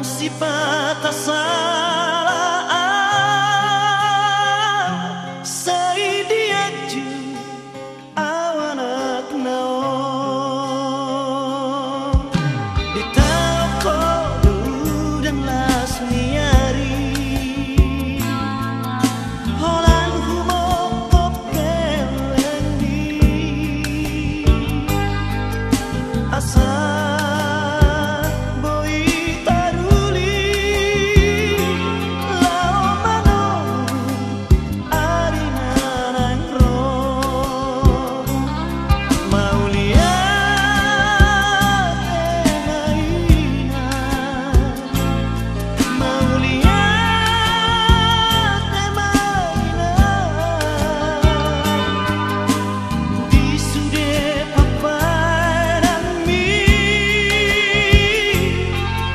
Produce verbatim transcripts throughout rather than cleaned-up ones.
Sipata sala au, sai dianju au anakna on. Ditaon ho do udan las ni ari, holan humongkop gellengmi. Asa boi taruli laho manolus ari na naeng ro. Mauliate ma inang, mauliate ma inang. Di sude papadanmi,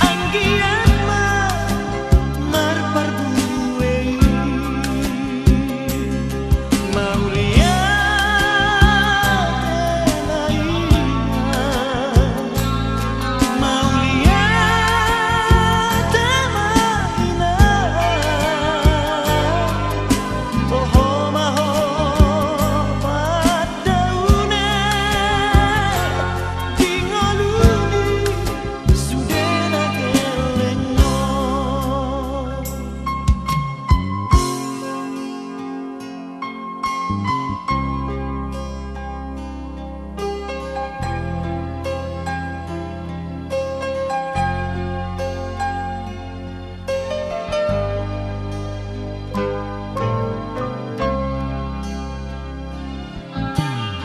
anggiat ma marparbue i. Mauliate ma inang, mauliate ma inang. Toho ma ho pandaune di ngolumi sude na gelleng on.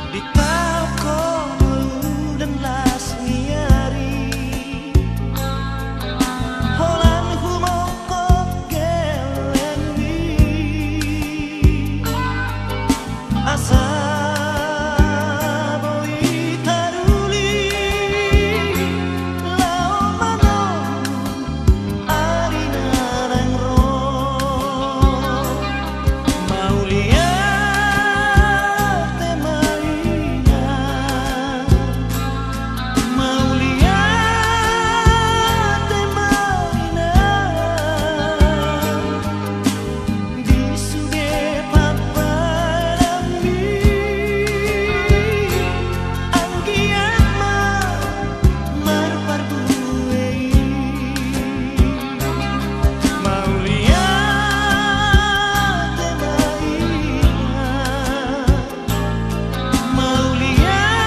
Ditaon ho do udan las ni ari, holan humongkop gellengmi. Asa boi taruli laho manolus ari na naeng ro. Mauliate ma inang, mauliate ma inang. Di sude papadanmi, anggiat ma marparbue i. Mauliate ma inang, mauliate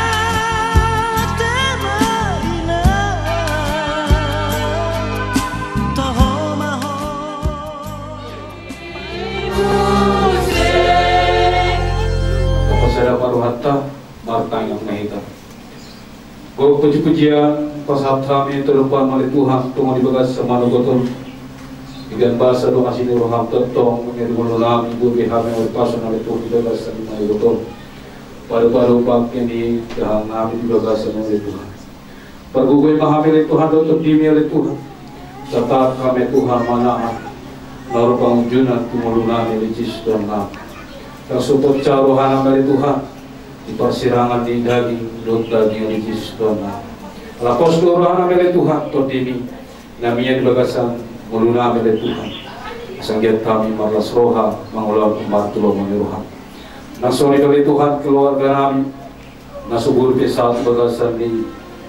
ma inang. Toho ma ho. Mauliate. Martangiang ma hita. Gok puji-pujian pasahat hami tu rohaM ale Tuhan, tongon di bagasan manogot on. Di bagasan dongan sian rohaM tongtong, di ngolunami, boi hami marpasu ale Tuhan di bagasan manogot on. Pado-pado pangke ni dahahang nami di bagasan ale Tuhan. Pargogoi ma hami ale Tuhan dohot TondiMi ale Tuhan. Asa taat hami Tuhan manang na ro pangunjunan tu ngolunami ale Kristus Tuhannami. Asa sopot rohanami ale Tuhan di parsirangan ni daging dohot daging ale Kristus Tuhannami. Ala pos do rohanami ale Tuhan TondiMi na mian di bagasan ngolunami ale Tuhan. Asa anggiat hami marlas roha mangulahon partuloman ni rohaM. Nang songon i ale Tuhan keluarganami na subur pe sahat tu bagasan ni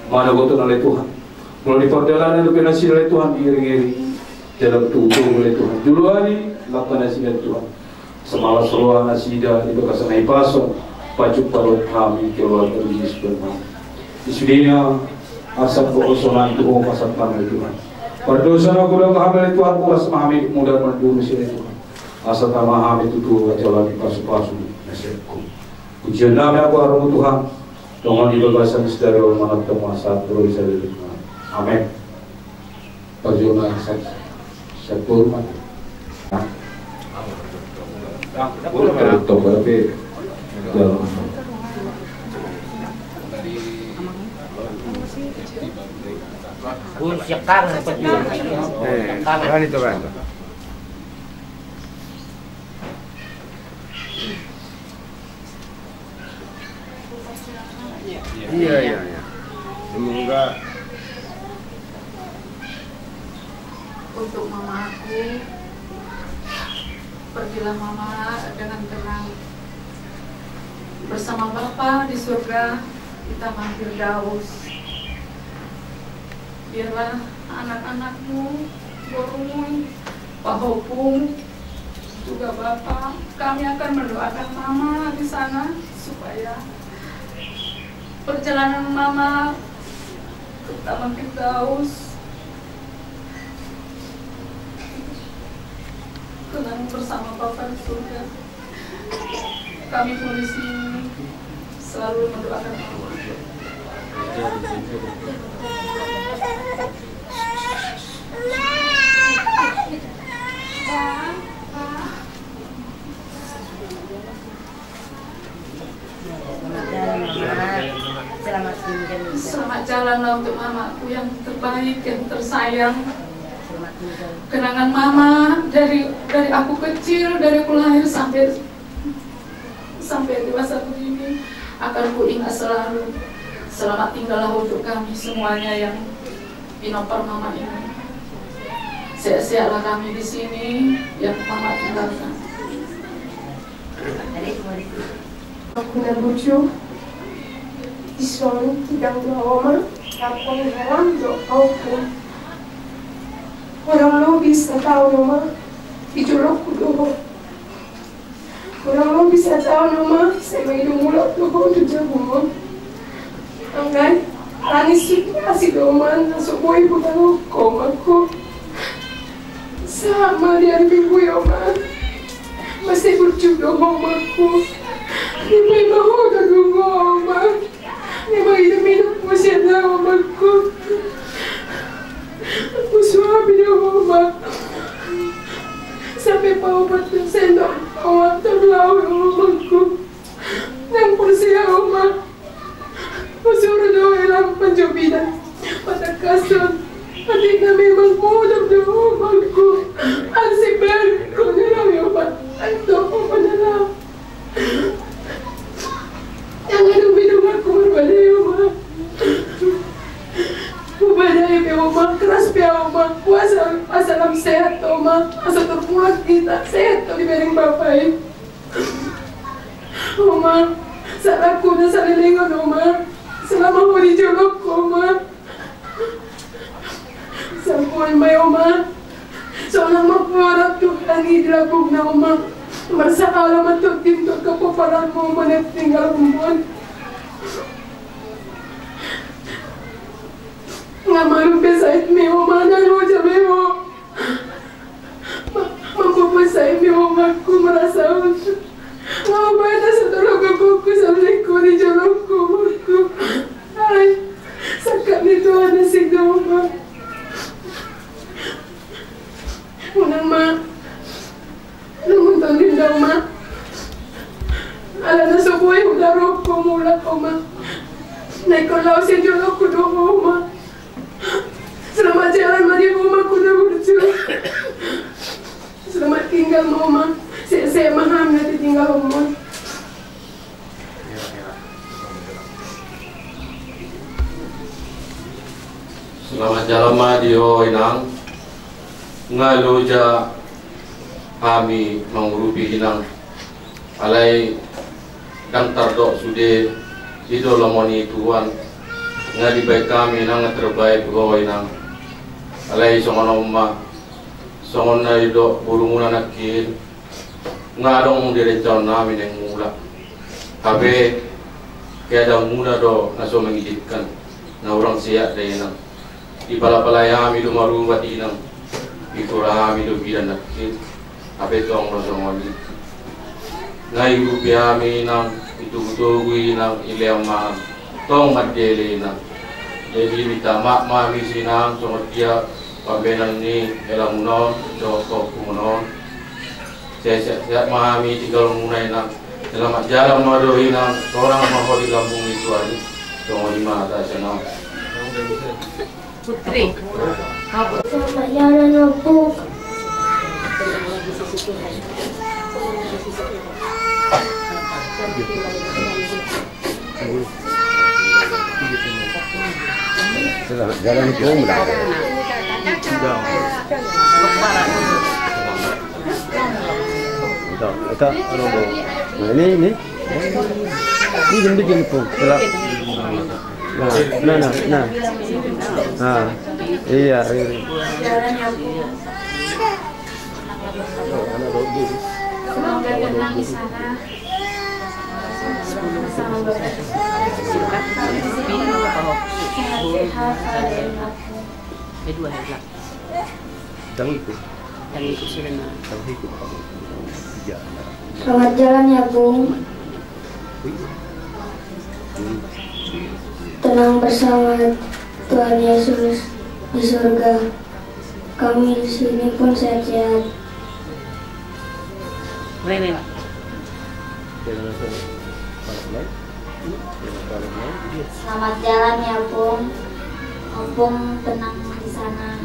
manogot on ale Tuhan. Molo di pardalanan dope nasida ale Tuhan diiring-iring jala tu togu ale Tuhan, joloani lampa nasida ale Tuhan. Asa marlas roha nasida di bagasan hahipason, pajumpang dohot hami keluarga di Kristus Tuhannami. Di sudena arsak dohot sonang tu Ho pasahat hami ale Tuhan. Pardosa na godang hami ale Tuhan, uras ma hami, muda manduru si ale Tuhan. Asa tama hami tu Ho jala di pasu-pasu na sian Ho. Pujian nami ahu arumu Tuhan, tongon di bagasan sadari on manang tu masa sahat tu ro di sadari on. Amen. Parjolo na sa-, satu rumah. Udah, udah, udah, udah. Gue siap kangen, Pak. Eh, siap kangen. Kan itu kan. Iya, iya, iya. Semoga Untuk mamaku, pergilah mama dengan tenang bersama Bapa di surga di Taman Firdaus. Biarlah anak-anakmu, borumu, pahompung, juga Bapa, kami akan mendoakan mama di sana supaya perjalanan mama ke Taman Firdaus tenang bersama Bapa di surga. Kami pun di sini selalu mendoakan mama. Selamat jalan, Mama. Selamat tinggal. Selamat jalanlah untuk mamaku yang terbaik, yang tersayang. Selamat tinggal. Kenangan mama dari, dari aku kecil, dari aku lahir sampai, sampai dewasa begini, akan kuingat selalu. Selamat tinggallah untuk kami semuanya yang pinompar mama ini. Sehat-sehatlah kami di sini yang mama tinggalkan. Aku na burju, dison tinggal do au, Oma, rap ni helam do au. Hurang lobi sataon, Oma, di jolongku do ho. Hurang lobi sataon, Oma, sai mangido mulak do ho tu jabu on. Alai, alani situasi do, Oma, na so boi hudangehon ho, Omaku. Sahat ma di ari Minggu i, Oma, mansai burju do ho, Omaku. Dipaima ho do dung ho, Oma. Dipaima ho do dung ho, Omaku. Husuapi do ho, Oma. Sampe paopat do sendok, Oma, tolu laho, Omaku. Ndang porsea, Oma. Husuru do ho helam panjobina, patangkason. Atik na memang modom do ho, Omaku. Ansi berko ni laho, Oma. Ai do ho, Oma, na laho. Ndang adong be donganku marbadai, Oma. Hubadai pe, Oma, keras pe au, Oma. Asa, asa lam sehat, Oma. Asa tarpulak hita sehat tu dibereng Bapa i. Oma, salangku na salelengon, Oma, selama ho di jolongku, Oma. Sampuan ma i, Oma. Sonang ma huarap Tuhan i di lambungna, Oma. Marsahala ma tondim tu angka pomparanmu, Oma, na tinggal, Oma. Nga malum be sahitmi, Oma, na loja be ho. Ma-, mamboan sahitmi, Omaku, marasa on. Nga hubaen asa tolong gokhonku, salelenku di jolongku, Omaku. Ai, sangkap ni Tuhan asing do, Oma. Unang ma. Lungun tondim do, Oma. Alana so boi huda rohangku mulak, Oma. Na ingkon laho sian jolongku do ho, Oma. Selamat jalan ma di ho, Omaku na burju. Selamat tinggal ma, Oma. Sehat-sehat ma hami na titinggalhonmon. Selamat jalan ma di ho, Inang. Nga loja hami mangurupi, Inang. Alai ndang tardok sude, i do lomo ni Tuhan. Nga dibaen hami, Inang, nga tarbaen ho, Inang. Alai songon on ma, songon na nidok borumuna nangkin, nga adong direncanahon hami naeng mulak. Hape keadaanmuna do na so mengizinkan, na hurang sehat da, Inang. Dipalapalai hami do marubat, Inang. Dipura hami do bidan nangkin. Hape tong do songon i. Nga diurupi hami, Inang, ditogutogu, Inang, dilean ma hami. Tong mandele, Inang. Jadi minta maaf ma hami, Inang, songon dia pambaenan ni helamuna on dohot pahompungmuna on. Sehat-sehat ma hami tinggalhonmuna, Inang. Selamat jalan ma di ho, Inang. Sonang ma ho di lambung ni Tuhan i. Songon i ma hata sian au. Putri. Selamat jalan, Ompung. Selamat jalan, Ompung. Nah, ini, ini. Bikin, bikin, Pung. Nah, nah, nah, nah. Nah, iya, iya. Semoga tenang di sana. Sehat-sehat. Selamat jalan ya, Pung. Tenang bersama Tuhan Yesus di surga. Kami di sini pun sehat-sehat. Selamat jalan ya, Pung. Ompung tenang di sana.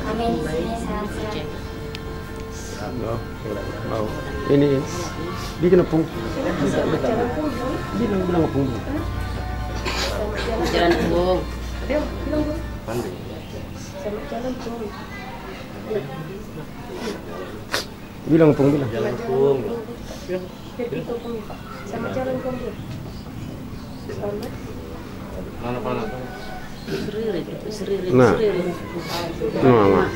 Kami di sini sehat-sehat. Ini, ini. Bikin, Pung. Bilang, bilang, Pung. Jalan, Pung. Bilang, Pung, bilang. Jalan, Pung. Selamat jalan, Pung. Selamat. Mana, mana? Nah. Nah, nah.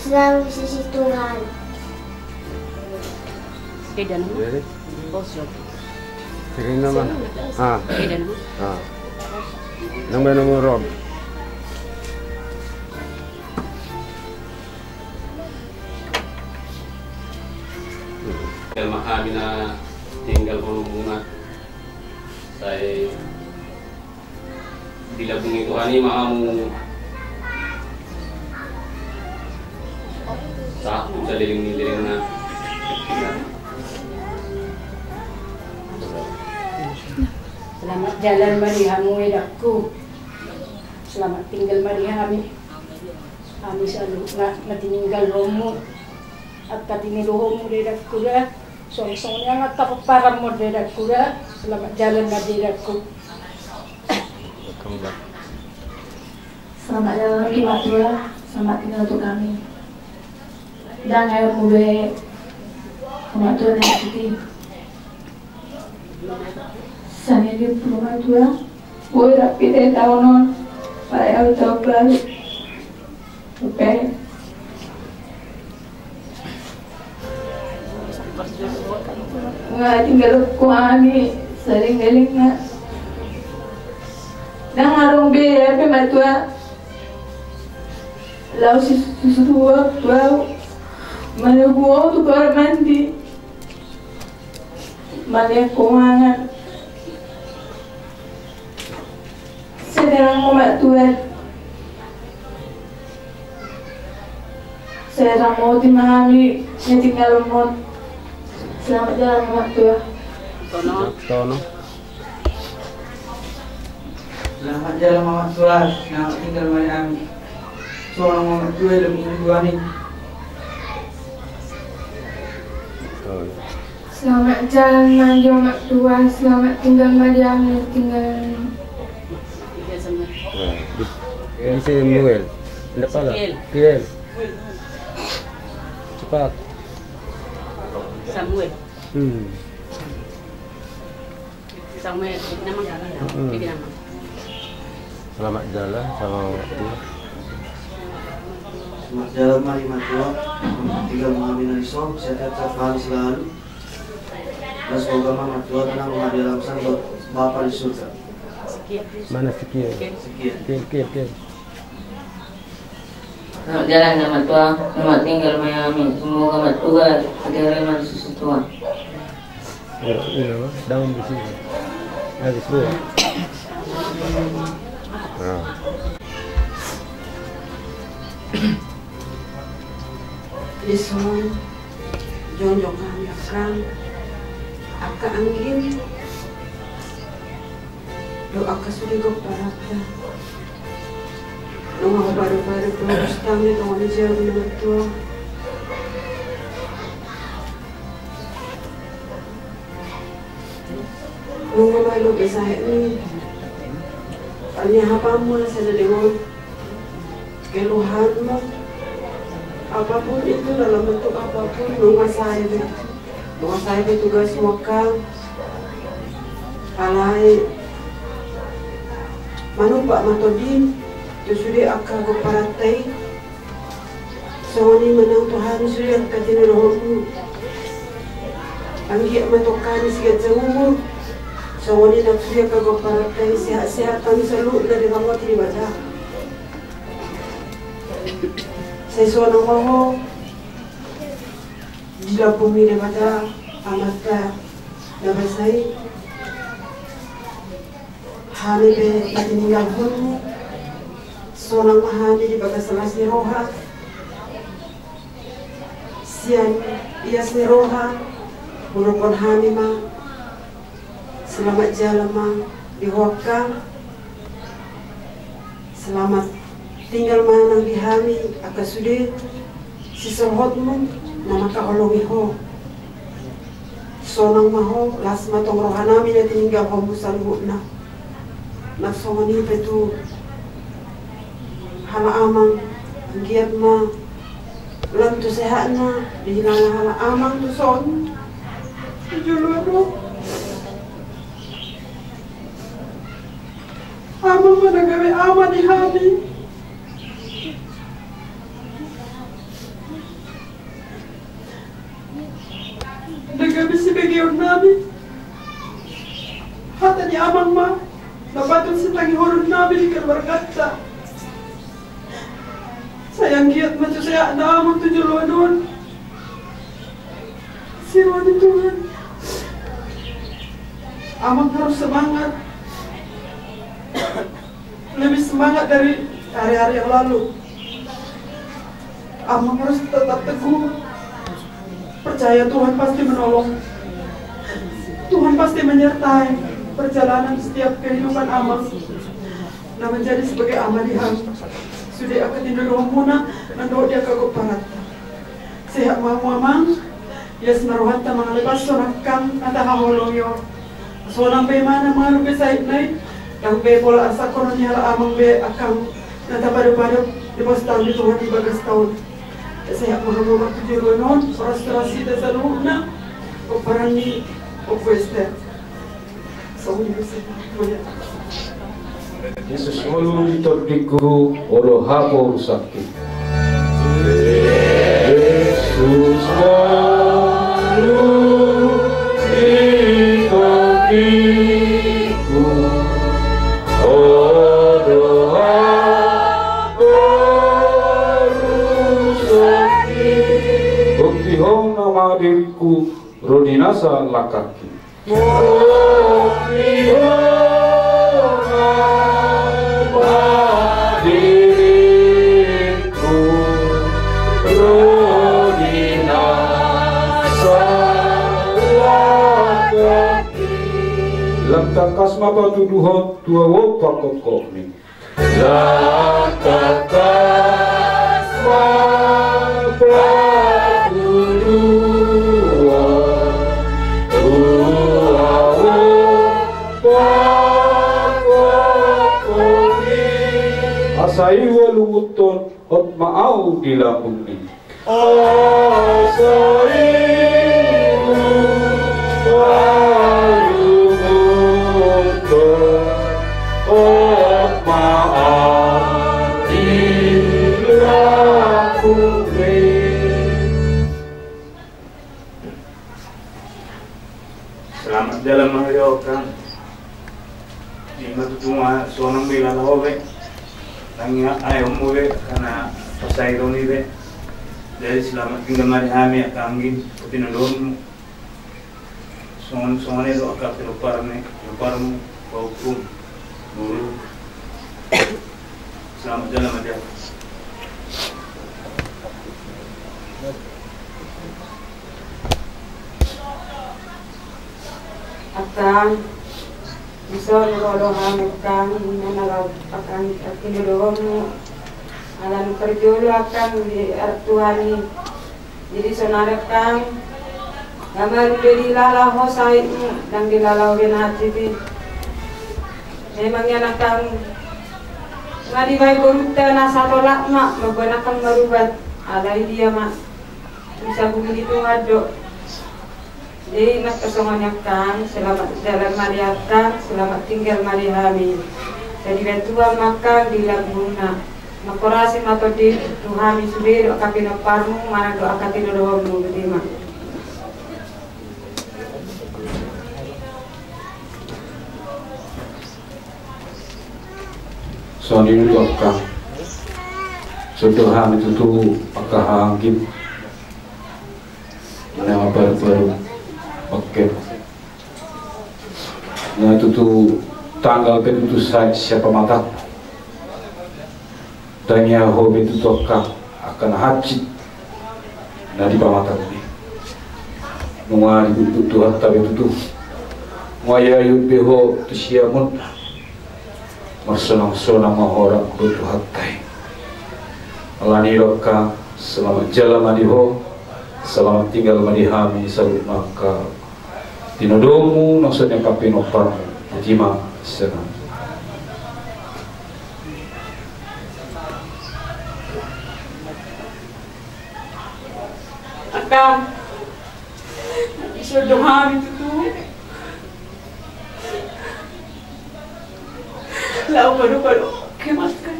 Selalu di sisi Tuhan. Jadi? Sering nama? Ah. Ah. Nang mana nomor rom? Jala ma hami na tinggal di rumah. Sai dilabungi Tuhan i ma hamu. Sahat tu saleleng ni lelengna. Selamat jalan ma di hamu, edakku. Selamat tinggal ma di hami. Hami saluhutna na tininggal rohamu. Angka tinodohonmu do, edakku, da. Songon songon i angka pomparanmu do, edakku, da. Selamat jalan ma di, edakku. Selamat jalan lagi, Mak Tua. Selamat tinggal untuk kami. Ndang ae mube, Mak Tua, na siti. Sani di rumah tua. Gue rapi deh tahun on. Pada tahun baru. Oke. Nga tinggal ku ani sering geling nga. Nang arung be ya pe matua. Lau si susu tua tua. Mana gua tu kamar mandi. Malihat keuangan. Sedang umat Tuhan. Sedang mau di mahami, nyeting galon mon. Selamat jalan, Mak Tua. Tono. Tono. Selamat jalan, Mak Tua. Selamat tinggal, Mak Ami. Seorang Mak Tua, demi Tuhan ini. Oh, iya. Selamat jalan ma di Mak Tua, selamat tinggal ma di ami, tinggal. Nah, di, di Samuel. Ndak pala. Kiel. Kiel. Cepat. Samuel. Hmm. Samuel, nama. Hmm. Bikin nama. Selamat jalan sama Mak Tua. Selamat jalan ma di Mak Tua. Tinggal ma hami na dison, sehat-sehat ma hami selalu. Dan semoga ma Mak Tua tenang ma di alam sana, Bapa di surga. Mana si Kiel? Si Kiel. Kiel, Kiel, Kiel. Selamat jalan, Mak Tua. Selamat tinggal ma hami. Semoga Mak Tua diterima di sisi Tuhan. Iya, iya, Bang. Daun di sini. Habis dua. Nah. Dison, jongjong hami angka, angka anggi, dohot angka sude gomparanta. Nunga hupado-pado tu hami, nunga dijalo ni Mak Tua. Nunga Lu besahe ni. Tanya apa ma saya dengan keluhanmu. Apapun itu, dalam bentuk apapun, menguasai be. Menguasai be tugas wakal. Alai manumpak ma tondin tu sude angka gomparanta i. Songon i ma nang tu hami sude angka tinodohonmu. Anggiat ma tongka ni siganjang umur. Songon i nang sude angka gomparanta i, sehat-sehat hami saluhutna dirahmati Debata. Sai sonang ma ho di lambung ni Debata Amanta na basa i. Hami pe na tininggalhonmu, sonang ma hami di bagas las ni roha. Sian ias ni roha, hudokkon hami ma selamat jalan ma di ho angka. Selamat tinggal ma nang di hami angka sude sisorhotmu na mangkaholongi ho. Sonang ma ho, las ma tong rohanami na tininggalhonmu saluhutna. Nang songon i pe tu halak amang, anggiat ma lam tu sehatna dihilala halak amang tu son. Tu joloan on. Amang ma na gabe ama di hami. Na gabe sibegeonnami. Hata ni amang ma na patut sitangihoonnami di keluarganta. Sai anggiat ma tu sehatna amang tu joloan on. Siroha ni Tuhan. Amang harus semangat. Lebih semangat dari hari-hari yang lalu. Amang harus tetap teguh. Percaya Tuhan pasti menolong. Tuhan pasti menyertai perjalanan setiap kehidupan Amang. Na menjadi sebagai ama di hami. Sude angka tinodohonmuna, nang dohot di angka gomparanta. Sehat ma hamu amang. Ias ma rohanta mangalehon sonang na tahaholongi on. Sonang be ma na mangalehon be sahitna i. Ndang be pola arsak honon ni halak amang be angka na tapadopado di pos taon di Tuhan di bagas taon. Sehat ma hamu amang tu joloan on, horas-horas hita saluhutna. Pomparan ni Ompu Ester. Songon i ma. Jesus ngolu di tondingku, olo haporusanki. Jesus ngolu di tondingku, olo haporusanki. Boti ho nama diringku, ro di nasa langkangki. Lam tangkas ma patuduhon tu ahu pangkophopmi. Lam tangkas ma patuduhon tu ahu pangkophopmi. Asa i hualungunhon hot ma ahu di lambungmi. Asa i hualungunhon hot ma ahu di lambungmi. Selamat jalan ma di ho angkang. Ima tutu ma sonang be ilala ho be. Tangi ahu mu be, karena pasai roni be. Jadi selamat tinggal ma di hami angka anggi, tapi nodonmu. Songon songon i do angka pinomparmu, pinomparmu, pahompum, boru. Selamat jalan ma di ho. Angkang, dison ro do hami angkang, nunga na laho angkang, angkang tinodohonmu. Ala ni parjolo angkang di adopan Tuhan i. Jadi sonari angkang, na malu be diilala ho sahitmu, ndang diilala ho be na hansit i. Memang ia nangkang nga dibaen borunta na satolak ma mamboan nangkang marubat, alai dia ma bisa bumi di Tuhan do. Jadi nangkang songon i nangkang, selamat jalan ma di nangkang, selamat tinggal ma di hami. Jadi bantuan ma nangkang di lambungna. Mangkorasi ma tondi tu hami sude dohot angka pinomparmu manang dohot angka tinodohonmu, botima. Songon i do tutu angka, songon i do hami tutu angka haha anggim na baru-baru oke. Na tutu tanggal pe tutu sai sian pamatang. Tangiang ho pe tutu angka, angka na hansit na di pamatang i. Nunga dibuatbuat Tuhanta be tutu. Nunga iaion be ho tu siamun. Marsonang-sonang ma ho rap dohot Tuhanta i. Alani i do angka, selamat jalan ma di ho, selamat tinggal ma di hami saluhutna angka tinodomu, nang songon i angka pinomparmu. Botima, senang. Angka, songon i do hami tutu. Laho padopadopi angka.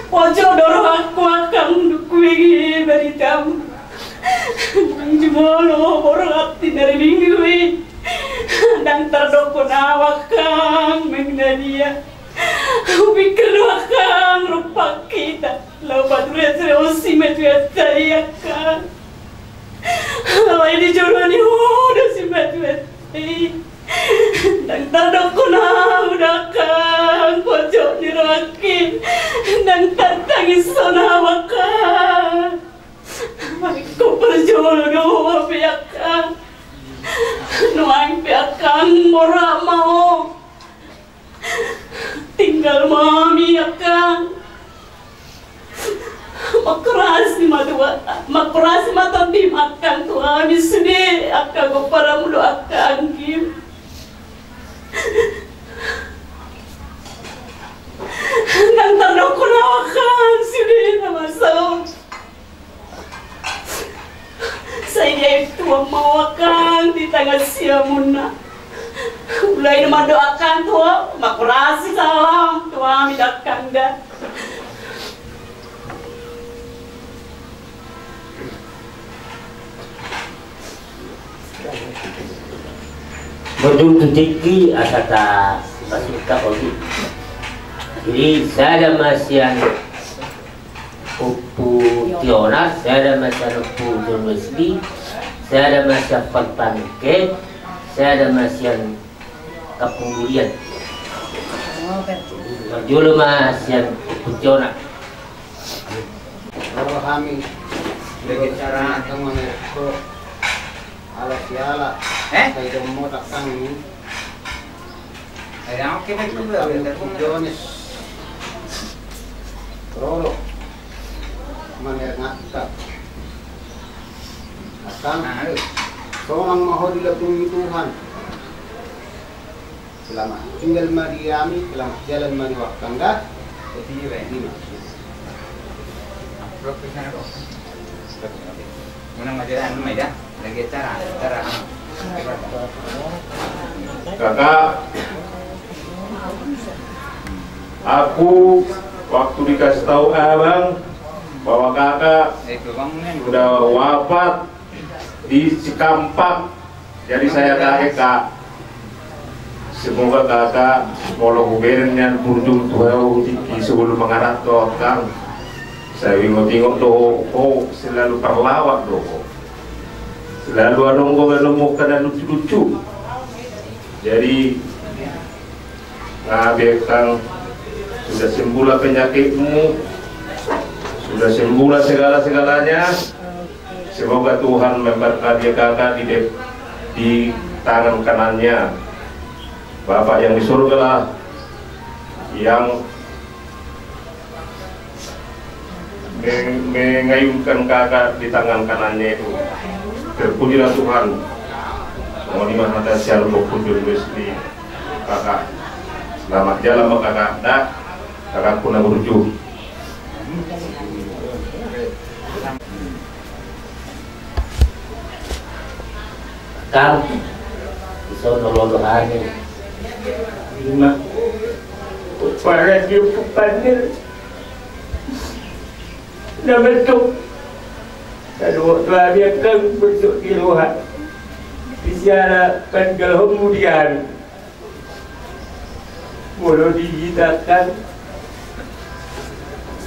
Pojok do rohangku angkang dung hubege baritamu. Dung jumolo borhat di ari Minggu i, ndang tardokkon au angkang manang na dia. Hupikir do angkang rupa hita laho pature-ture on simatuanta i angkang. Alai di jolo ni ho do simatuanta i. Ndang tardokkon au do angkang pojok ni rohangki. Ndang tartangishon au angkang. Ingkon parjolo do ho be angkang. Nuaeng pe angkang borhat ma ho. Tinggal ma hami angkang. Mangkorasi ma tu, mangkorasi ma tondim angkang tu hami sude angka pomparanmu dohot angka anggim. Ndang tardokkon au angkang sude na masa on. Sai diatur Tuhan ma ho angkang di tangan siamunna. Ulaina ma do angkang tu ho, mangkorasi salam tu hami da angkang da. Mardongan tu tingki asa tapasingkat. Jadi sada ma sian Ompu Tionar, sada ma sian Ompu John Wesley, sada ma sian Pangke, sada ma sian Kampung Durian. Parjolo ma sian Ompu Tionar. Ro hami. Bagaimana cara? Ala siala. Eh? Sai dommo takkang ni. Jones. Roro. Manerngakka. Akan. Sonang ma ho di lambung ni Tuhan. Selamat tinggal ma di hami, selamat jalan ma di ho angkang da. Jadi, ini maksudnya. Menang ma jalan, ma ya. Lagi acara, acara. Kakak, aku waktu dikasih tahu abang bahwa kakak sudah wafat di Cikampek. Jadi saya kaget, Kak. Semoga kakak, molo hubereng nian burju tu ho di, di sebelum mangarat tu ho angkang. Sai huingot-ingot do ho, selalu parlawak do ho. Selalu adong do ganup mungka na lucu-lucu. Jadi, Nah, biarkan sudah sembuhlah penyakitmu, sudah sembuhlah segala-segalanya. Semoga Tuhan memberkati kakak di dep-, di tangan kanannya. Bapak yang di surga lah yang me-, mengayunkan kakak di tangan kanannya itu. Terpujilah Tuhan. Songon i ma hata sian Ompu John Wesley. Kakak, selamat jalan, Kakak. Dah, kakakku na burju. Kang, di son olo do hami. Ima. Para di panir. Na bentuk. Kado tu hami, Kang, bentuk di roha. Di siala panggalhonmu di hami. Molo di hita, Kang,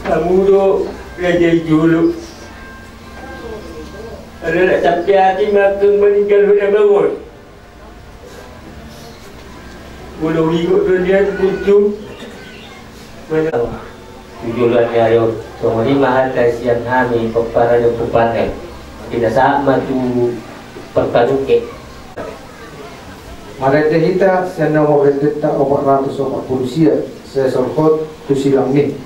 hamu do raja i jolo. Ala na sampe hami ma, Kang, maninggalhon amang on. Molo huingot do nian, burju. Mana? Tu joloan ni ari on, songon i ma hata sian hami pomparan ni ompu Panel. Pinasahat ma tu parpaduke. Marende hita sian na marendenta opat ratus opat pulu sia, sai solhot tu silangni.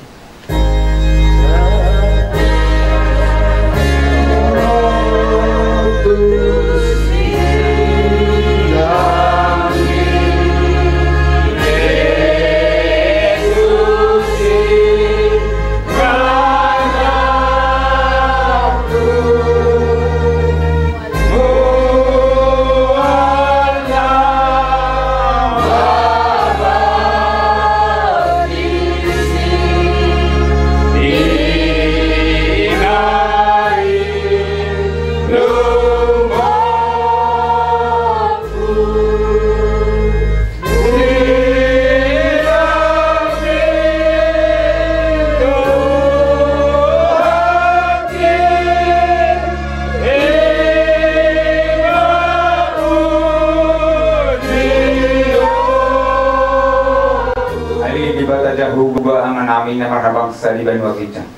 Ale Debata Jahowa, Amanami na marhabangsa di banua ginjang.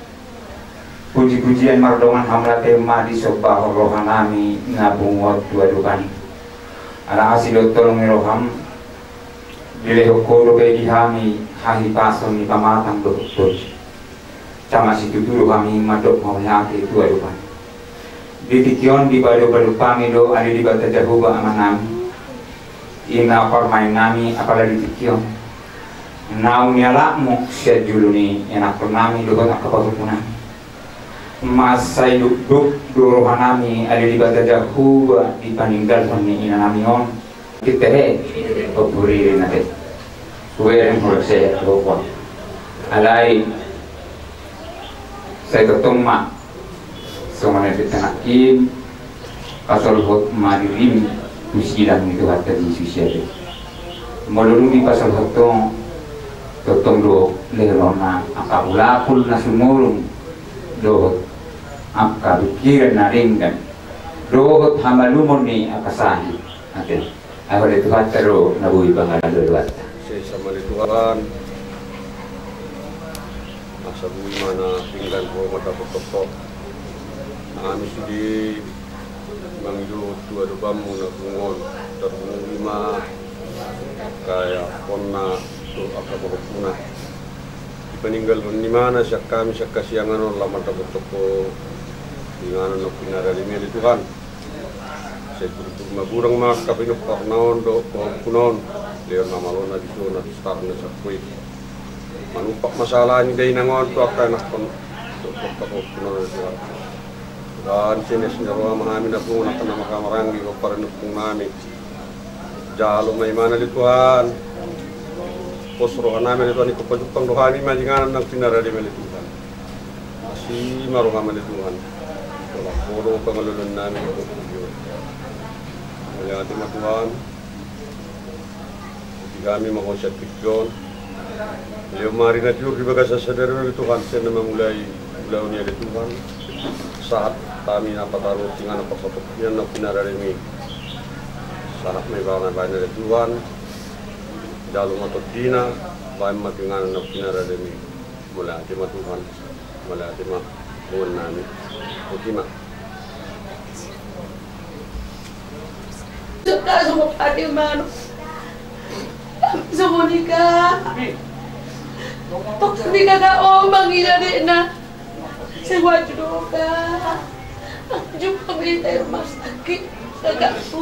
Puji-pujian mardongan hamauliateon ma disombahon rohanami na pungu on tu adopanMi. Ala asi dohot holong ni rohaM, dilehon Ho dope di hami hahipason ni pamatang dohot tondim. Sai ma situtu do hami mandok mauliate tu adopanMi. Di tingki on dipadopadophami do, ale Debata Jahowa Amanami, i ma parumaennami apala di tingki on, naung nialapMu sian jolo ni ianakhonnami dohot angka pahompunami. Mansai dokdok do rohanami, ale Debata Jahowa, di paninggalhon ni inanami on. Ite he, o puri rinate. Suereng hura sehat roham. Alai sai tongtong ma songon na ditanak in, pasolhot ma dirim tu silang ni Tuhanta Jesus i ate. Molo dung dipasolhot ho, tongtong do lehononna angka ulapul na sumurung, dohot angka pikiran na denggan, dohot hamalumon ni angka sahit. Ate. Ahu ale Tuhanta do na boi pangalalualuanta. Sesa ma ale Tuhan. Asa boi ma na pinggan ho ma tapotopot. Hami sude mangido tu adopanMu na pungu on. Tarpungu i ma angka ianakhonna dohot angka pahompuna. Dipaninggalhon ni imana sian hami sian hasiangan on laho mandapot ho inganan na pinarade-Mi ale Tuhan. Sai turpuk ma godang ma angka pinomparna on dohot pahompuna on. Lehon hamalona, dison na pistarna sian Ho i. Manumpak ma sala ni dainang on tu angka ianakhon dohot angka pahompuna on ale Tuhan. Tuhan, sian ias ni roha ma hami na pungu on angka na marhahamaranggi pomparan ni ompungnami. Jalo ma imana ale Tuhan. Pos rohanami ale Tuhan, ingkon pajumpang do hami ma di inganan na pinarade-Mi ale Tuhan. Asi ma rohaM ale Tuhan. Tolap Ho do pangaloloannami. Mauliate ma Tuhan. Di hami ma Ho sian tingki on. Lehon ma ari na tiur di bagasan sadari on ale Tuhan, sian na mamulai ulaon i ale Tuhan. Sahat hami na pataruhon inganan parsatongkinan na pinarade-Mi. Sahat ma ibana baen ale Tuhan. Jalo ma tondina, baen ma tu inganan na pinarade-Mi. Mauliate ma Tuhan. Mauliate ma Tuhannami. Botima. Seka songon pade manu. Songon i ka. Tok ni kaka omang ina dekna. Sewaju doka. Jumpa berita rumah sakit. Kakakku.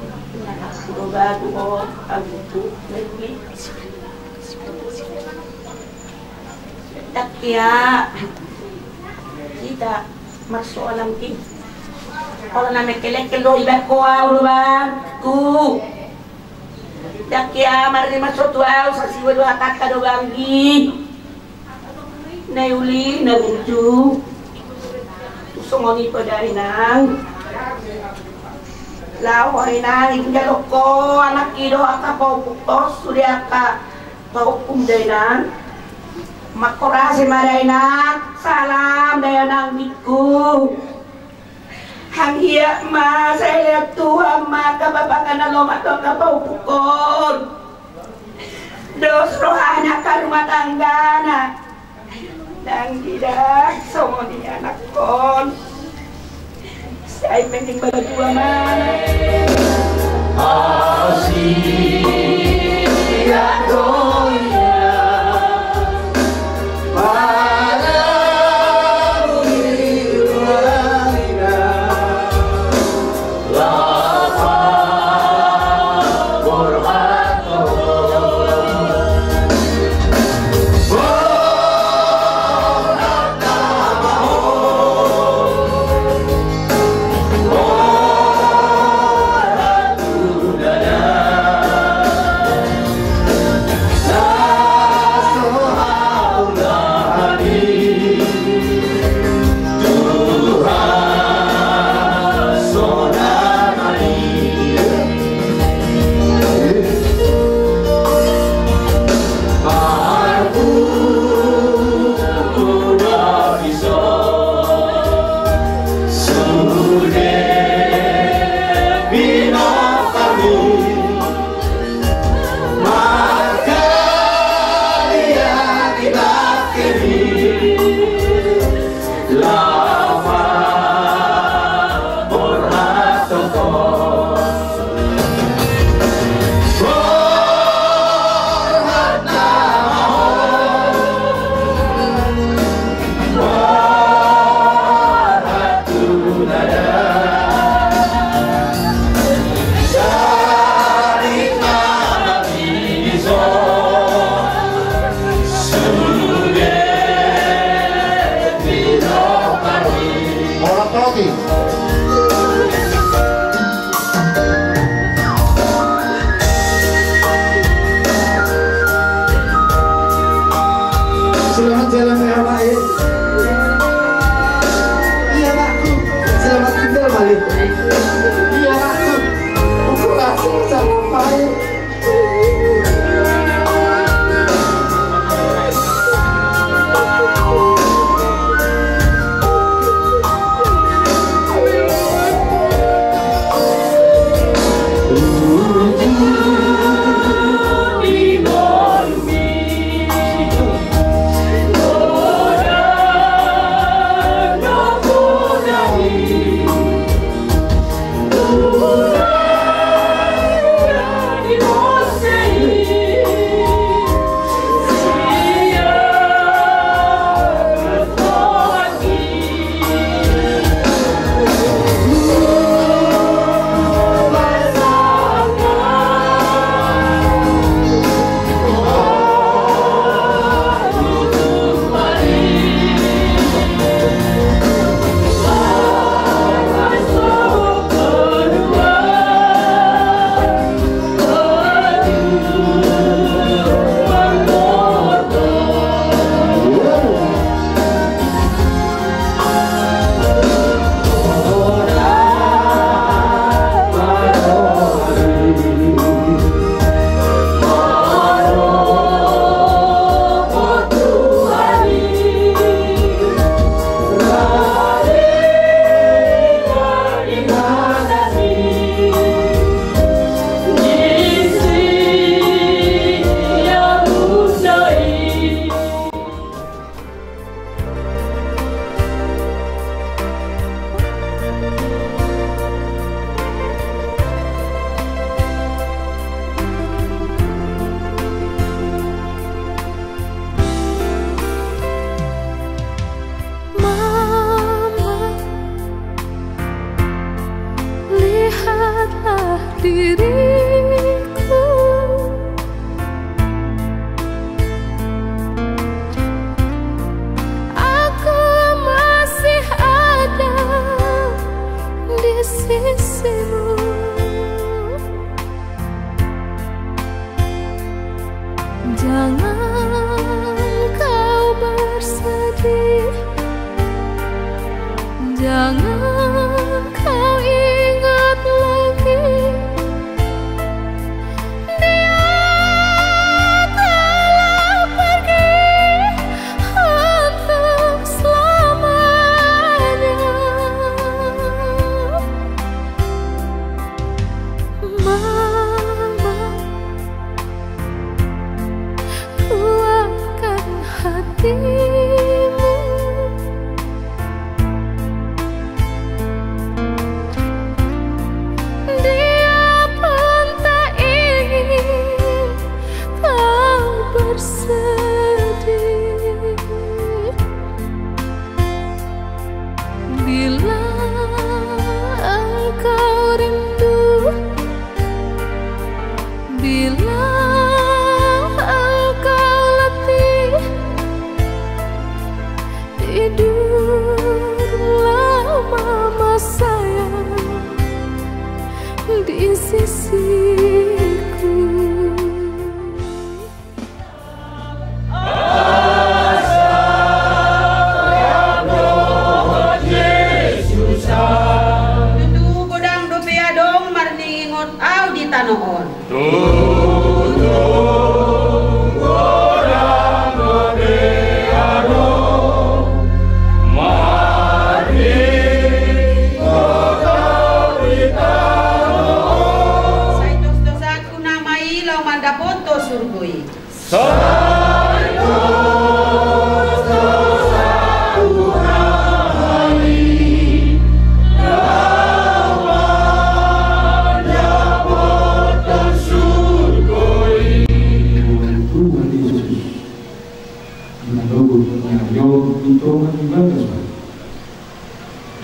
Doba tu ho, agutu, na uli. Takia. Kita marsoalan ki. Olo na mengkelengkel do iba ko au doba. Ku. Takia marni marsotu au sasiwe do hatanta doba anggi. Na uli na burju. Songon i pe da inang. Laho inang ingga dokko anak i do angka paupuk tos sude angka paupuk da inang. Mangkorasi ma da inang. Salam da inang bikku. Hanggiat ma sai lean Tuhan ma angka bapa angka na lomak dohot angka paupuk on. Dos rohana angka rumah tanggana. Nang didok songon i anakkon. Sai mending batua ma. Selamat jalan ya, Pak, ya. Iya, Pak. Selamat tinggal, Pak. Iya, Pak. Aku rasa sama, Pak. Mama, lihatlah diriku. Aku masih ada di sisimu. Jangan kau bersedih, jangan kau ingat lagi. Dia telah pergi untuk selamanya. Mama, kuatkan hatimu.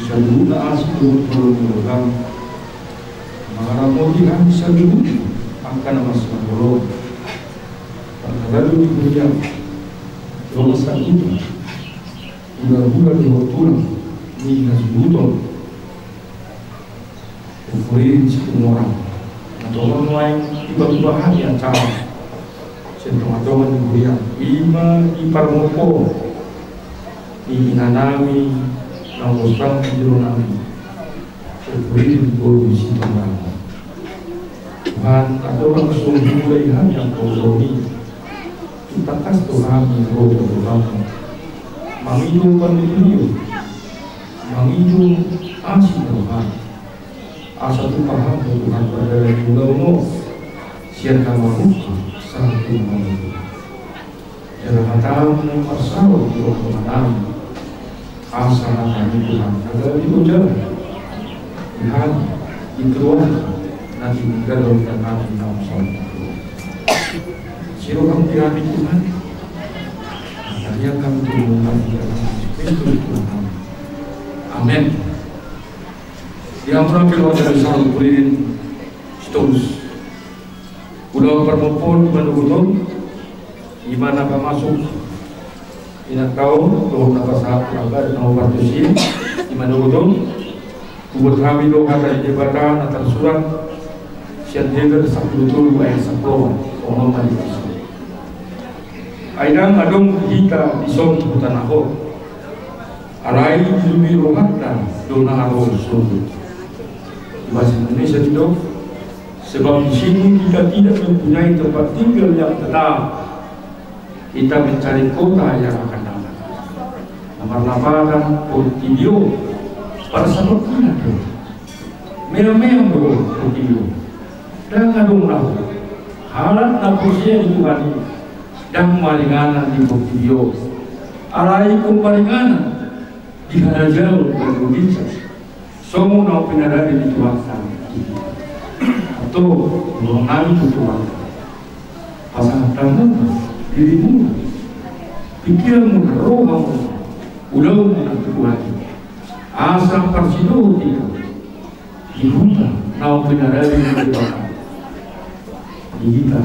Saluhutna asi dohot holong ni roham mangaramoti hami saluhutna angka na mansai holong. Parhalado ni huriam, dongan sahuta, hulahula dohot tulang ni hasuhuton, Umpurin Situmorang, na tongon nuaeng dipatupa hami acara sian tongatonga ni huriam, ima di parmompoon ni inanami na umurang di jolonami, Umpurin boru Situmorang. Tuhan, andorang so huulahon hami angka ulaon i, tung tangkas do hami ro tu roham, mangido panuturion, mangido asi ni roham. Asa tung paham do Tuhan pardalanan ni ulaon on sian na mamungka sahat tu na mamungka. Jala hatamu marsaor di tongatonganami. Asa hatamu Tuhan na gabe ojalan di hami, di keluarga na tininggalhon hami na umsaut. Siroham di hami Tuhan. Hatamu hami tu hami di dalam Kristus Tuhan. Amen. Di hamuna keluarga besar Umpurin Sitorus. Ulaon parmompoon di manogot on, ima na pamasuk inanta on dohot na pasahat tu angka na hupartusi i, di manogot on hubuat hami do hata ni Debata na tarsurat sian Heber sampulu tolu ayat sampulu opat, songon on ma disi. Ai ndang adong hita dison hutanahon, alai dilului rohanta do na ro sogot. Di bahasa Indonesia didok, sebab di sini kita tidak mempunyai tempat tinggal yang tetap, kita mencari kota yang akan datang. Na marlapatan portibi on parsabotna do. Meam-meam do portibi on. Ndang adong na ro. Halak na porsea di Tuhan i ndang maringanan di portibi on. Alai ingkon maringanan di harajaon na ro di surgo. Songon na pinarade ni Tuhanta. Antong, dohononnami tu Tuhanta. Pasahat hamu ma dirimuna, pingkiranmuna, rohamuna, ulaonmuna tu Tuhan i. Asa parsidohot hita di huta na pinarade ni Tuhanta, di hita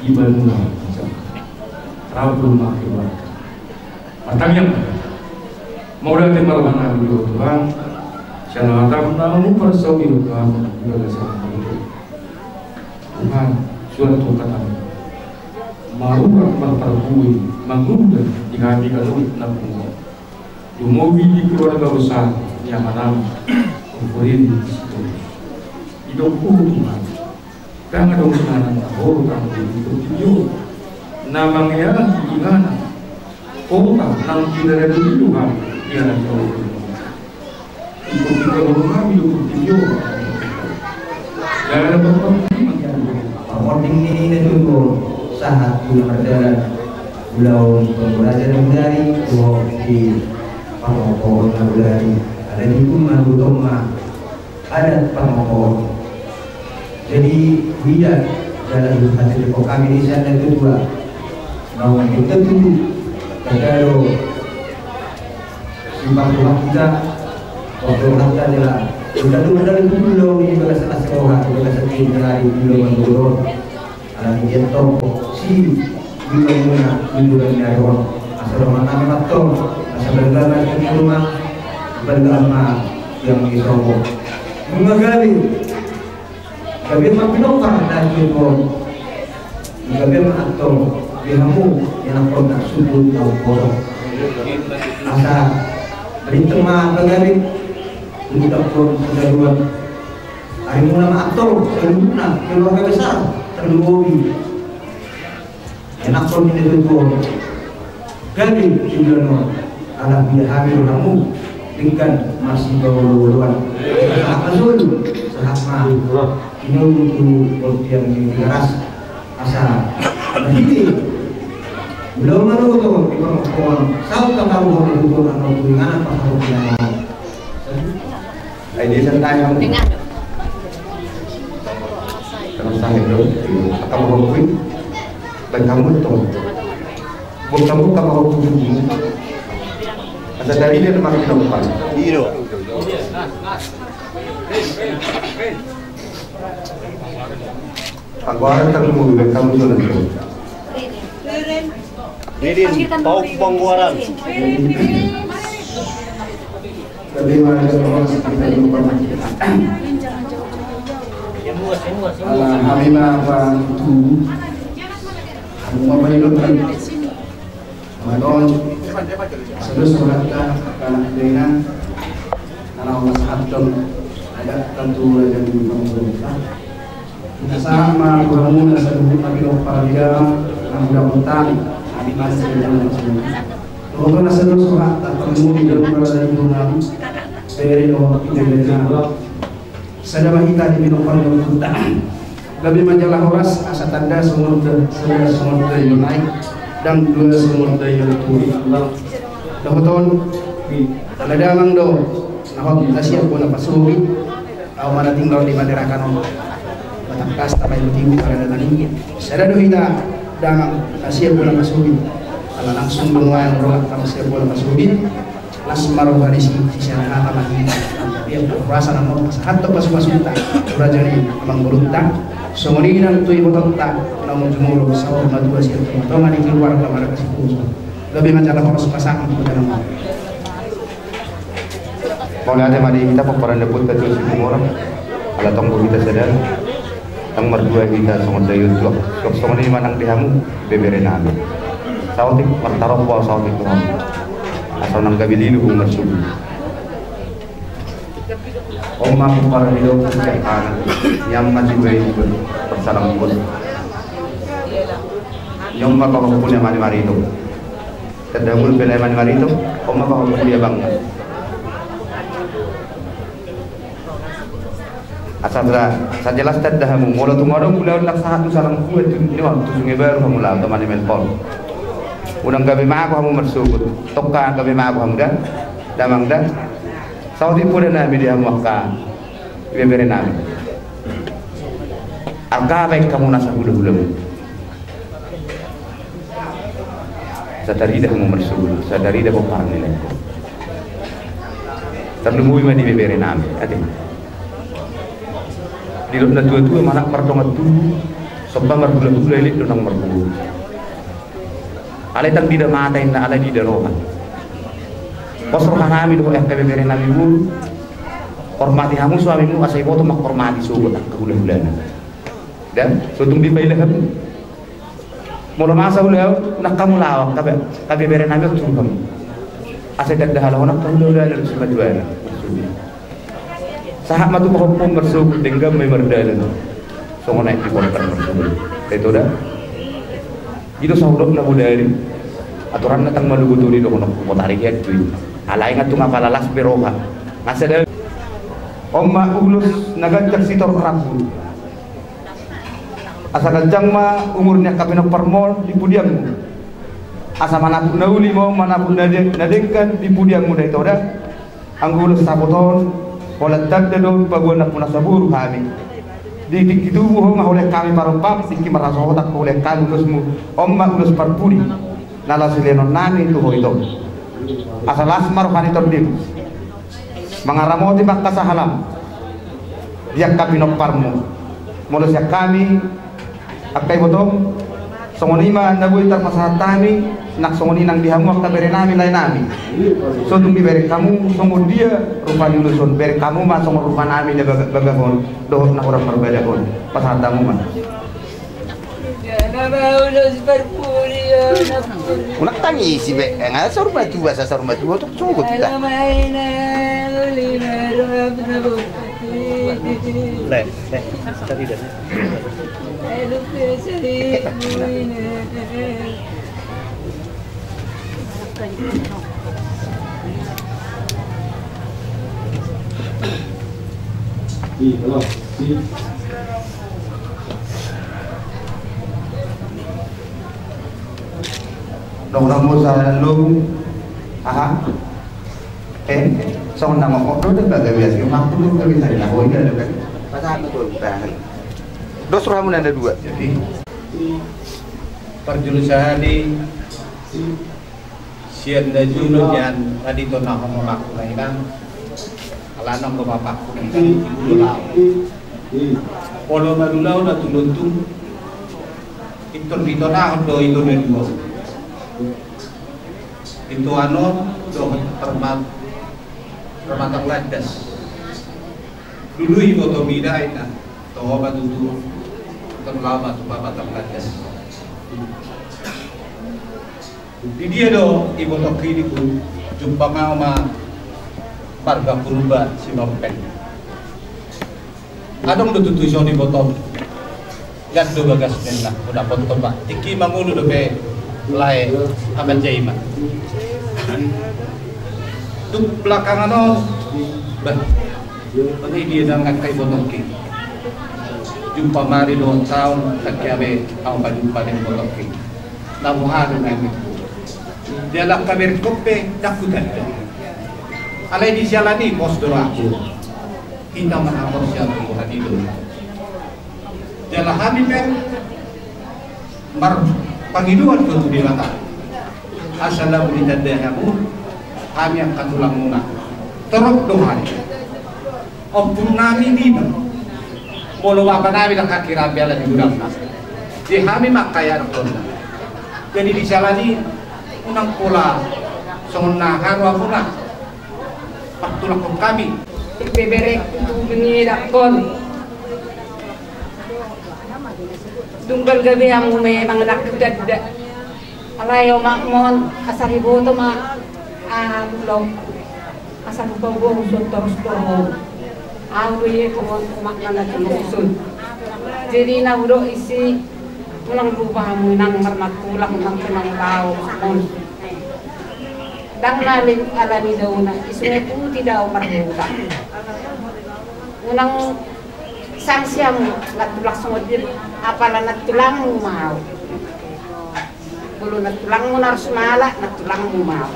di banua di Jakarta. Rap do ma keluarga. Martangiang ma. Mauliate ma rohanami di Ho Tuhan, sian hataM na huparsaulihon tu hami di bagasan ari on. Tuhan, suan tu hataM, marurat marparbue, mangula di hami ganup na pungu, dumobi di keluarga besar ni amanami, Umpurin Sitorus. Didok Ho Tuhan, ndang adong inganan na hot anggo di portibi on na mangeahi inganan kota na pinarade ni Tuhan di harajaon. Ingkon tinggalhon hami do portibi on. Jala parmonding ni na tutu sahat tu na mardalan ulaon pamurajan na bodari dohot di parmompoon na bodari. Alai tutu ma, tutu ma adat parmompoon. Jadi, huida jala huhatahon hami di sian natuatua, naung tutu, tanda do siparroha hita, parrohanta jala, tanda do, tanda do tutu laho di bagasan asi roha, di bagasan tingki na di ulaon na borngin. Alani i antong, si, di banua, di banua ni ari on. Asa dohononnami ma antong, asa balga ma di rumah, balga ma di angka i sogo. Nunga gabe, gabe ma pinompar na di on. Gabe ma antong, di hamu, ianakhon na suhut na umposo. Asa, bintang ma pagabe, untuk pun kedaluan. Arimuna ma antong, saluhutna, keluarga besar, tarlumobi ianakhon ni na tuatua on. Gabe di ulaon on, ala huida hami do hamu, denggan marsipaolooloan. Sahat ma solu, sahat ma. Tinogu tu bortian ni Tigaras, asa marhite ulaon na ro di parmompoon, saut tataruhon di tutu na ro tu inganan pasahathon inganan. Ai dia santai hamu. Dengan. Terus sahit do. Akan merokui. Baik hamu tu. Buat hamu akan merokui. Asa dari dia makin depan. Iya. Aku harap tak mau bilang kamu sudah. Didin, pauk pangguaran. Tapi mari kita lupa. Ala hami ma apa tu. Aku apa itu kan? Mardon, sada surat ta, anak dena, anak pasahathon, ada tentu raja di pangguaran. Asa ma tu hamu na saluhutna pinompar ni damang na hudapot hami, hami ma sada na saluhutna. Pokokna sada surat ta, hamu di dalam rasa di dalam, bere dohot ibebere na. Sada ma hita di pinompar ni ompunta. Gabe ma jala horas asa tanda songon da, sada songon da i on ai, dang dua songon da i on tu i. Dohot on, ala damang do, na hot na siap bona pasobi. Au ma na tinggal di panderangan on. Batangkas tama ibu-ibu pada damang i. Sada do hita damang na siap bona pasobi. Ala langsung do nuaeng roha tama siap bona pasobi. Las ma roha ni si, si sian hata ma hita. Ia purasa na mau pasahat tu pasu-pasunta. Raja ni amang borunta. Songon i nang tu ibotonta. Naung jumolo saur matua sian tonga-tonga ni keluarga marga Siposo. Gabe ma jala horas pasahat tu damang. Mauliate ma di hita pomparan ni ompunta Situmorang. Ala tong do hita sada. Ndang mardua hita songon da i on tu ahu. Suang songon i ma nang di hamu, ibebere nami. Saotik martarompu au saotik tu hamu. Asa unang gabe lilu hamu marsogot. On ma pomparan ni ompu sian hami. Nian ma tu baen parsalamon. Nian ma pahompu ni ama ni Marito. Tanda mulu pe na i ma ni Marito. On ma pahompu ni abangna. Asa, asa jelas tanda hamu, molo tung adong ulaon na sahat tu salam buat tu ni on, tu Sungai Baru hamu laho, tu ama ni Melpol. Unang gabe mago hamu marsogot, tongka gabe mago hamu da, damang da. Saotik poda nami di hamu angka ibebere nami. Angka baen hamu nasa hula-hulamu. Satarida hamu marsogot, satarida pomparan ni laengku. Tarlumobi ma di ibebere nami, ate. Didok na tua-tua, manang mardongan tubu, somba marhula-hula, ilit do nang marboru. Alai ndang dida mata inna, alai dida roha. Pos roha nami dohot angka ibebere nami boru. Hormati hamu suamimu asa iboto manghormati sogot angka hula-hulana. Da, so tung dipaila hamu. Molo masa ulaon, nang hamu laho, angka ibebere nami on tu hamu. Asa tanda halaho nang hamu ulaon, ulaon, ulaon, ulaon. Sahat ma tu pahompu marsogot, denggan ma i mardalan. Songon aek di porkan marsogot. Ito da. Ito sahudok na bodari. Aturan na ndang malugut uli dohonok potari hian tu i. Alai nga tung apala las be roha. Nga sada. On ma ulos na ganjang sitorop rambu. Asa ganjang ma umur ni angka pinomparmon di pudiangmu. Asa manaput na uli ma on, manaput na de-, na denggan di pudiangmu da ito da. Anggo ulos saput on, holan tanda do paboa na puna saboru hami. Di tingki tubu ho nga hulehon hami parompak, tingki marhasohotan hulehon hami ulosmu, on ma ulos parpudi. Na laos silehononnami tu ho ito. Asa las ma roha ni tondim. Mangaramoti ma angka sahalam. Di angka pinomparmu. Molo sian hami, angka ibotom, songon i ma na boi tarpasahat hami, nang songon i nang di hamu angka berenami, laenami. So tung dibereng hamu, songon dia rupa ni ulos on, bereng hamu ma songon rupanami na baga-, bagak on, dohot na hurang marbadak on. Pasahat hamu ma. Unang tangisi be, nga saur matua, sa saur matua, tuk sogot da. Le, le, tadi dah. Dong, dong, musa lu. Aha. Eh, songon nama kok do da baga biasa. Mampu lu gabe tadi lah, oh iya, ada kan. Pas apa tuh? Dos rohamu nanda dua. Jadi, parjolo sahali, sian na jolo nian, tadi to na homo aku na inang. Tanam do bapakku, ibu do laho. Molo madula na tu Lontung, pintor ditonahon do ito na dua. Ito anon do permat-, permatang landas. Dulu iboto mida ina, toho ma tutu, terlama tu permatang landas. Di dia do iboto kini ku, jumpa ma ma marga Purba Simanjuntak. Adong do tutu ison iboto. Gas do bagas menna, udah potong, Pak. Tiki mangulu dope lae aman jaima. Tu belakangan on, bah. Ini dia dengan kai iboto ki. Jumpa mari dua tahun, tak kiabe, au ka jumpa dengan iboto ki. Namu hari na itu. Dia lah kabar kope, daku tanda. Alai di jalan i pos do aku. Hita ma na pos siap Tuhan itu. Jala hami pe marpangidoan do tu Debata. Asa laho ditanda hamu, hami angka tulangmuna. Torop do hami. Ompung nami niba. Molo bapa nami dang kaki rambe ala di gudangna. Di hami mangkaya dokkon. Jadi di jalan i unang pola songon na haru hamuna. Partulakkon hami. Beberek tu dunia dakkon. Dunggal gabe hamu memang daku tanda. Alai omakmon asa diboto ma, ah, lo. Asa hupaboa usun torus do ho. Au do i tongon omakna na tolu usun. Jadi na hudok isi, unang lupa hamu nang marnatulang nang tulang tau omakmon. Dang na alani dauna, isunge puti dao marhuta. Unang sangsi hamu, natulang songon dia, apala natulangmu ma au. Molo natulangmu na ro Sumala, natulangmu ma au.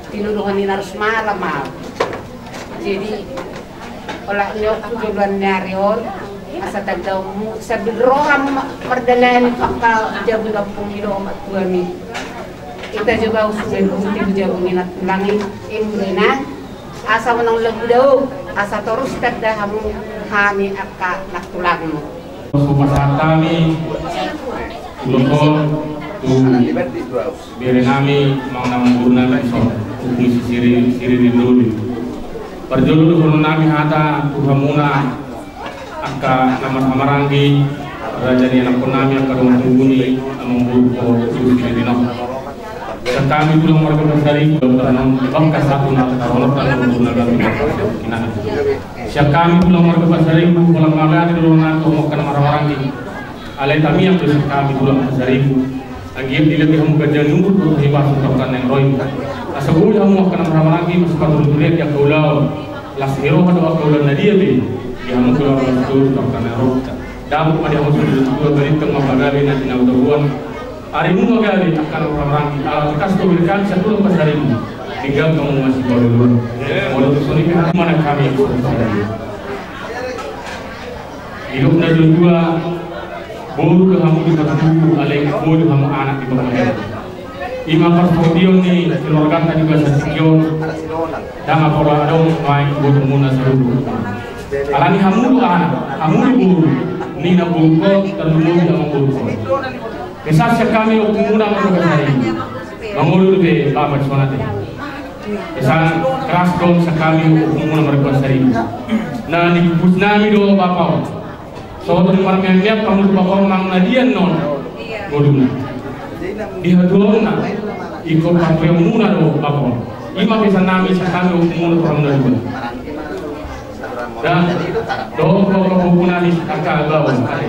Tinuduhon ni na ro Sumala ma au. Jadi, olat ni on tu joloan ni ari on, asa tandaonmu, sambil roham ma-, mardalani pakka jabu ni ompung i do omak tuami. Ita jo ba usungan putih jabu ni natulang i, imbrena, asa unang lagu dao, asa torus tanda hamu hami angka natulangmu. Pasahat hami ulos on tu bere nami, amang nami, boru nami dison, Ompu Siri, Siri Rindoli. Parjolo dohonon nami hata tu hamuna angka na marhahamaranggi, raja ni anakkon nami, angka dongan tubu ni amang boru ho Siri Rindoli. Sian hami tulang marga Pasaribu, dohot tano, bangka satu na taronon tano guna guna. Sian hami tulang marga Pasaribu, holan mauliate do dohonon tu hamu angka na marhahamaranggi. Alai tamiang do sian hami tulang Pasaribu. Anggiat dilehon hamu ganjang ni umur dohot hahipason tu angka na naeng ro i. Asa boi hamu angka na marhahamaranggi, masipaturtulian di angka ulaon. Las ni roha do angka ulaon na dia be. Di hamu tulang marga Pasaribu tu angka na naeng ro. Dapot ma di hamu sude dua balintang ma pagabe na tinau tabuan. Ari nunga gabe angka na marhahamaranggi, ala tangkas do bere nami sian tulang Pasaribu. Denggan hamu masipaluluan. Molo tu songon i pe hami manang hami angka Pasaribu. Didok na dua-dua, boru do hamu di partubu, alai boi do hamu anak di parmaen. Ima parsaoran ni keluarganta di bagasan tingki on. Ndang pola adong nuaeng botomuna saluhut. Alani hamu do anak, hamu do boru, ninna borungkon, tarlumobi amang borungkon. Pesan sian hami ompungmuna marga Pasaribu. Mangolu dope bapa dison ate. Pesan keras do sian hami ompungmuna marga Pasaribu. Na nipupus nami do bapa on. Sotung marmeam-meam hamu tu bapa on nang na dia annon ngoluna. Di hatuaonna, ingkon patureonmuna do bapa on. Ima pesan nami sian hami ompungmuna tu hamuna dua. Ndang, dohot tu angka pahompu nami angka baoa, ate.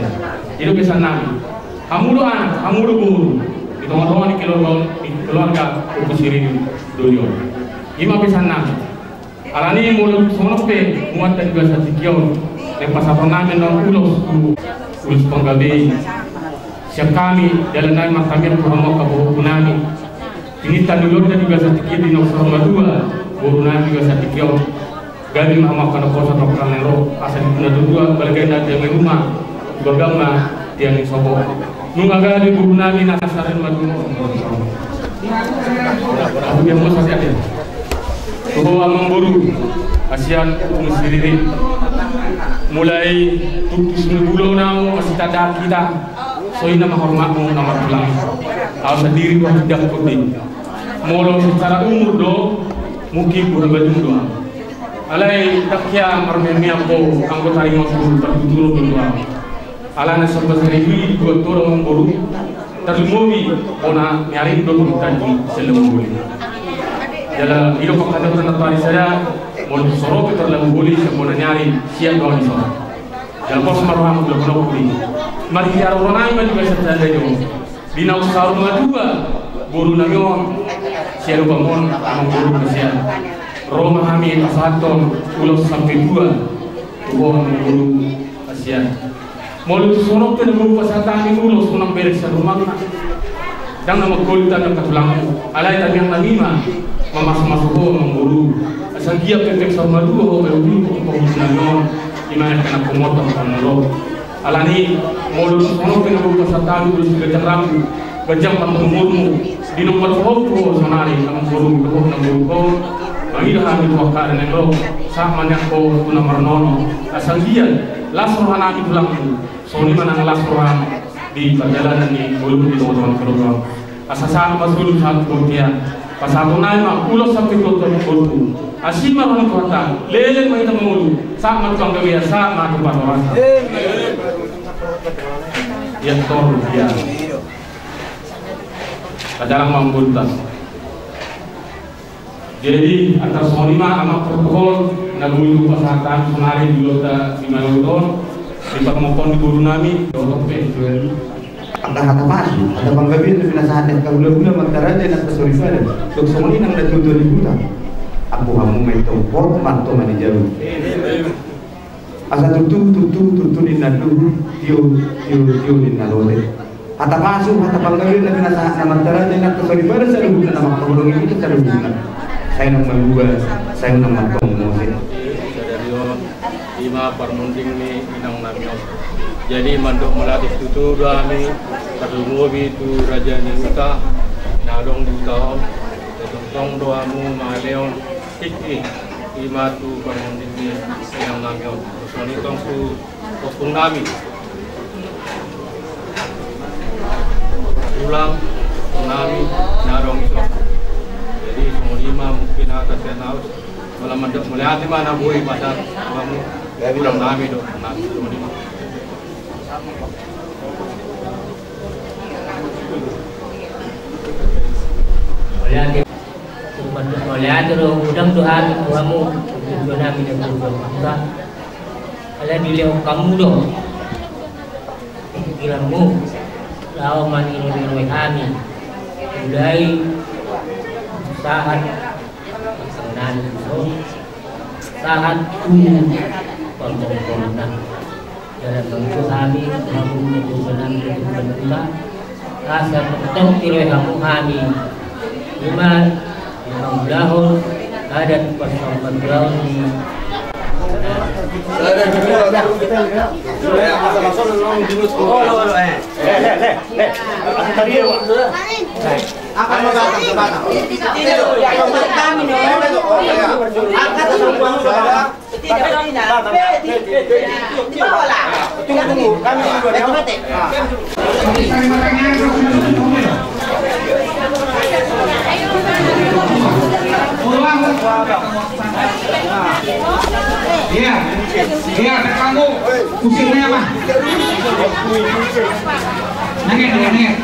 I do pesan nami. Hamu do anak, hamu do boru. Di tonga-tonga ni keluarga, ni keluarga Ompu Siri Rindoli on. Ima pesan nami. Alani molo songon on pe muatta di bagasan tingki on, naeng pasahaton nami annon ulos tu ulos panggabean. Sian hami, dalan nami martamiang tu hamu angka pahompu nami. Tingki ni ulaonta di bagasan tingki on, di na saur matua boru nami di bagasan tingki on. Gabe ma hamu angka na poso tu angka na naeng ro, asa di na tuatua, balegan na tiang ni ruma, bagam ma tiang ni sopo. Nunga gabe boru nami na saur matua. Ahu dia mo satia dia. Toho amang boru. Hasian Ompung Siririt. Mulai tutus ni bulona masitanda hita, songon i ma hormatmu na martulang. Ahu sandiri huhatindangkon do i. Molo secara umur do, mungkin boru balum do ahu. Alai ndang hea marmeam-meam ho anggo taringot tu partuturon do ahu. Alana sian basaribu i dua torang amangboru, tarlumobi bona ni ari do boru tadi sian Lambung Boli. Jala i do pangkataion na parsada, molo tu son pe tor Lambung Boli sian bona ni ari sian do ahu dison. Jala pos ma roham tu Lambung Boli. Marhite haroro nami ma di bagasan tanda i do. Di na saur matua boru nami on, sian upa on amangboru hasian. Ro ma hami pasahathon ulos sampe tua tu ho amangboru hasian. Molo tu son pe na boi pasahat hami ulos, unang bereng sian rumangna. Ndang na mangkolit hami angka tulangmu, alai tamiang nami ma mamasumasu ho amangboru. Asa anggiat pe pe saur matua ho, pe uli ho, ho boru nami on, i ma angka na humotor na molo. Alani, molo tu son pe na boi pasahat hami ulos di ganjang rambu, ganjang ma umurmu, di na marsogot ho saonari, amangboru dohot namboru ho, mangida hami tu angka ari na ro, sahat ma nian ho tu na marnono, asa anggiat las roha nami tulangmu, songon i ma nang las roham di pardalanan ni ngolum di tongatonga ni paradaton. Asa sahat ma solu sahat tu bontean. Pasahaton nami ma ulos sampe tua tu amangboru. Asi ma roha ni Tuhanta, leleng ma hita mangolu, sahat ma tu panggabean, sahat ma tu parhorasan. Ia tor ia. Pajalang ma amangboru ta. Jadi antar songon i ma amang protokol na boi hupasahat hami saonari di ulaonta di malam on, di parmongkon ni boru nami dohot pe. Angka hata pasu, hata panggabean na pinasahat ni angka hulahula, amanta raja, inanta soripada, songon i nang natuatua di huta. Anggo hamu ma i tong, hot ma antong ma di jabu. Asa tutu, tutu, tutu ninna luhut, tio, tio, tio ninna lote. Hata pasu, hata panggabean na pinasahat ni amanta raja, inanta soripada, saluhutna na mangkaholongi hita saluhutna. Sai unang malua, sai unang mantong mose. Sadari on, i ma parmunding ni inang nami on. Jadi mandok mauliate tutu do hami, tarlumobi tu raja ni huta na adong di huta on. Tongtong do hamu mangalehon tingki i ma tu parmunding ni inang nami on. Songon i tong tu ompung nami, tulang nami na adong dison. Jadi songon i ma mungkin hata sian ahu. Molo mandok mauliate ma na boi pasahat hamu, tulang nami do, nami songon i ma. Mauliate. Mauliate do hudang do hami tu hamu, tu nami na tu hamu. Alai dilehon hamu do pikiranmu laho maniroi-roi hami. Mulai sahat nami tu son, sahat tu parmongkonna. Jala songon i do hami, hamu na tu son, hamu na tu son, asa tongtong tiroi hamu hami. I ma, i ma mangulahon adat parsaulian ni. Angkat ma batang, angkat ma batang. Tunggu, tunggu, kami dulu. Iya, iya, kamu usirnya mah. Nengek, nengek, nengek.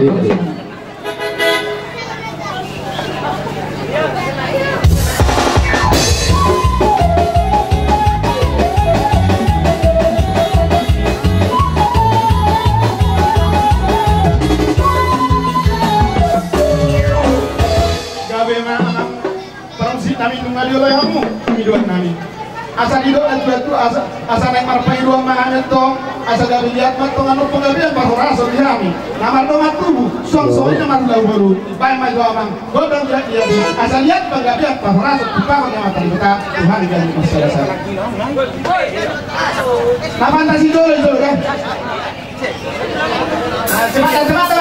Gabe ma, Amang. Parmusik nami, nunga dioloi hamu idoan nami. Asa didok na tuatua, asa, asa naeng marpaidoan ma hami antong, asa gabe liat ma antong annon panggabean parhorasan di hami. Na mardongan tubu, suang songon i na marhula boru. Baen ma jo, Amang, gondang liat-liat, asa liat panggabean parhorasan, tumpahon ni Amanta Debata, Tuhan i gabe marsada-sada. Na pantas i jolo, i jolo, kan? Nah, cepat, cepat.